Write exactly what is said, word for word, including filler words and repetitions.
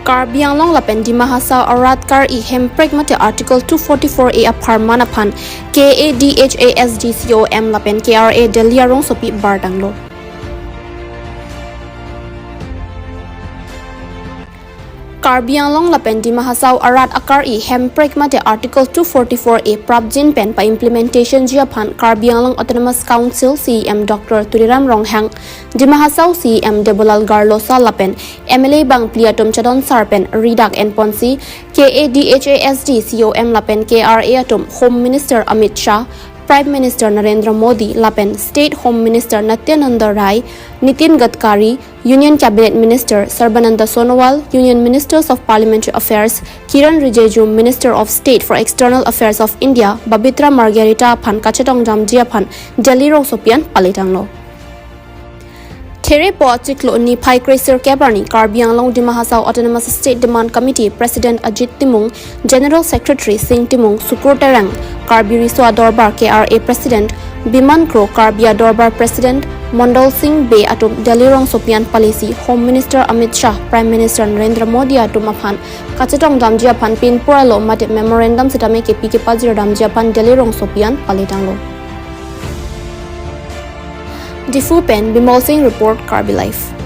Karbi Anglong lapen Dima Hasao arat kar-i hemprek mate Article two forty-four A apharman aphan K A D H A S D, C O M lapen K R A Delhi arongsopi bartanglo. Karbi Anglong lapen Dima Hasao arat akar-i hemprek mate Article two forty-four A prapjin pen pa-implementation ji aphan Karbi Anglong Autonomous Council C E M Doctor Tuliram Ronghang, Dima Hasao C E M Debolal Gorlosa lapen M L A bangphli atum chadonsar pen ridak enponsi K A D H A S D, C O M lapen K R A atum Home Minister Amit Shah, Prime Minister Narendra Modi lapen State Home Minister Nityananda Rai, Nitin Gadkari, Union Cabinet Minister Sarbananda Sonowal, Union Ministers of Parliamentary Affairs Kiren Rijiju, Minister of State for External Affairs of India Babitra Margherita aphan kachetongdamji aphan Delhi rongsopi an palitanglo. Therepo achiklo niphai kre-sirkep arni Karbi Anglong Dima Hasao Autonomous State Demand Committee President Ajit Timung, General Secretary Sing Timung, Sukur Terang, Karbi Riso Adorbar K R A President Biman Kro, Karbi Adorbar President Mondol Sing Bey atum Delhi rongsopi an palisi Home Minister Amit Shah, Prime Minister Narendra Modi atum aphan kachetongdamji aphan pinpur alo mate memorandum sitame kepi kepajirdamji aphan Delhi rongsopi an palitanglo. Diphu pen Bimal Singh report, Karbi Live.